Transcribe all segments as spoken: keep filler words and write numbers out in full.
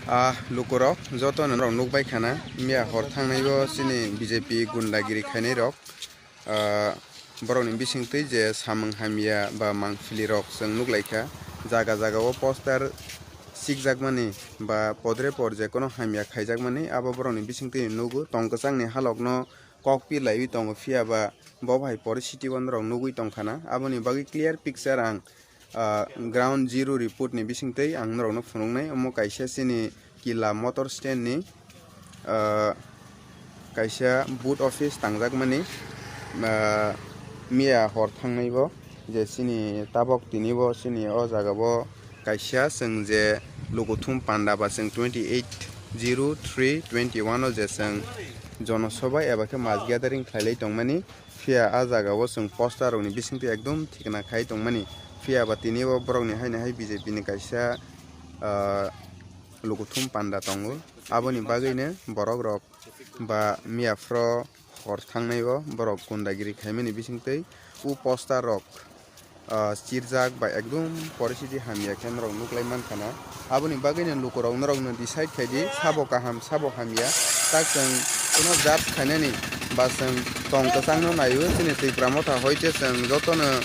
Ah, lukurok, joto norok nukbai khana, miya hor thangnaibo chini B J P gundagiri khainairok, ah, borokni bisingtwi je samung hamya ba mangpilirok chwng nuklaikha, jaga jagao poster sikjakmani ba podre por je kono hamya khaijakmani, abo borokni bisingtwi nugo, tong kwchangni halokno kok pi laiwi tongo, phiya ba bo bai poricity bo norok nugwi tongkhana. Aboni bagwi clear picture ang, ah, ground zero report ni bisingtwi ang norokno phunuknai. Omo kaisa chini Kila motor stand ni, ah, kaisa boot office tangjakmani, ah, miya hor thangnai bo je chini tabok tini bo chini o jaga bo kaisa chwng je lukuthum panda ba chwng twenty eight zero three twenty one o je chwng jonosoba eba khe mass gathering khlailai tongmani, phiya a jaga o chwng poster rokni bisingtwi ekdum thikna khai tongmani, phiya ba tini bo borokni haino hai B J P ni kaisa, ah, lukuthum panda tongo, aboni bagwino borok rok ba miya phro hor thangnai o borok gundagiri khaimani bisingtwi o poster rok, ah, chirjak ba ekdum poricity hamya khe norok nuklai mankha na. Aboni bagwino lukurok norokno decide khaidi sabo kaham sabo hamya, tak chwng kuno judge khainani ba chwng tong kwchangno naio. Chini Tipra motha hoite chwng jotono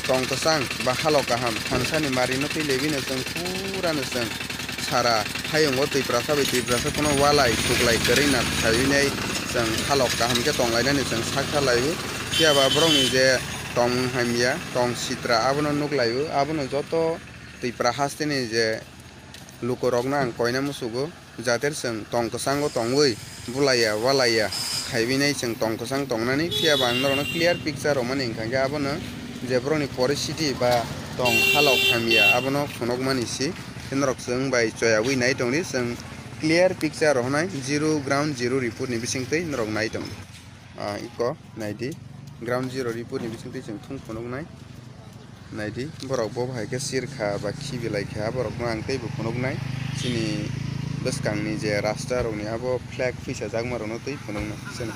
tong kwchang ba halok kaham thansani marino twi lebino chwng purano chwng sara hayungo Tiprasa bai Tiprasa kuno walai suklai kwrwi na thaiwi nai chwng halok kaham khe tonglainani chwng sakha laio. Phiya ba borokni je tong hamya, tong sitra abono nuklaio, abono joto Tipra hasteni je lukurokno ang koina musugo, jate chwng tong kwchango tongwi bulaiya walaiya khaiwi nai chwng tong kwchang tongnani. Phiya ba ang norokno clear picture rwmani wngkha khe abono je borokni poricity ba tong halok hamya abono phunukmani si. Khe norok chwng bai choyawi nai tongdi, chwng clear picture rw hwnai zero ground zero report ni bisingtwi norok nai tongdi. Ah, iko naidi, ground zero report ni bisingtwi chwng thung phunuknai. Naidi, borok bo hai khe sirkha ba khibilaikha, borokno ang teibo phunuknai. Chini bwskangni je rasta rokni abo flag phuisajakma rokno tei phunuknai. Chwng